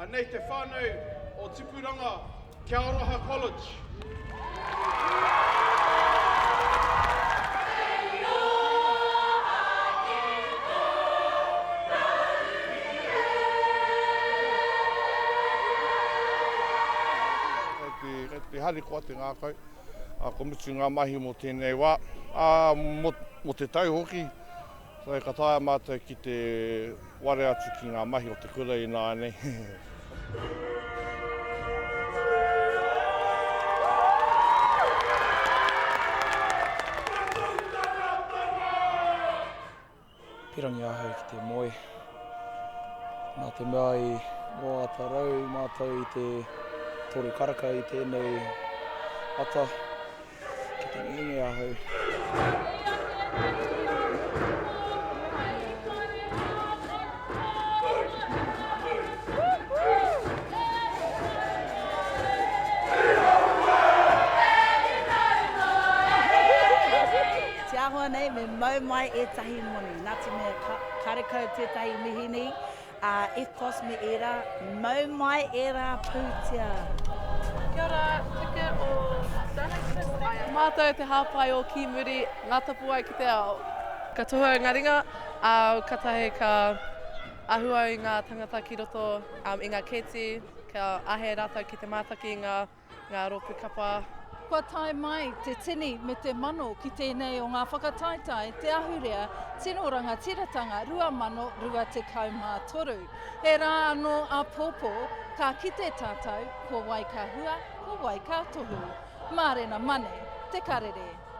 Anei te whānau o Tipuranga Kia Aroha College. Kei te harikoa te ngākau, kua mutu ngā mahi mō tēnei wā, ā, mō te tau hoki. So, ka taea mātou ki te ware atu ki ngā mahi o te kura ināianei. Pirangi ahau ki te moe. Nā te mea i moata rau mātou i te toru karaka i tēnei ata. Ki te ngenge ahau. Te āhua nei me mau mai ētahi moni, nā te mea karekau tētahi mihini Ā, EFTPOS me ērā, mau mai ērā pūtea. Kia ora, ticket o Mātou te hāpai o Ki Muri, ngā tapuwae ki te ao. Ka tohu au i ngā ringa, ā, katahi ka ahu au i ngā tangata ki roto i ngā kēti, kia āhei rātou ki te mātaki i ngā ngā rōpū kapa. Kua tae mai te tini me te mano ki tēnei o ngā whakataetae Te Ahurea Tino Rangatiratanga 2023. He rā anō āpōpō ka kite tātou ko wai ka hua, ko wai ka tohu. Mārena Mane, Te Karere.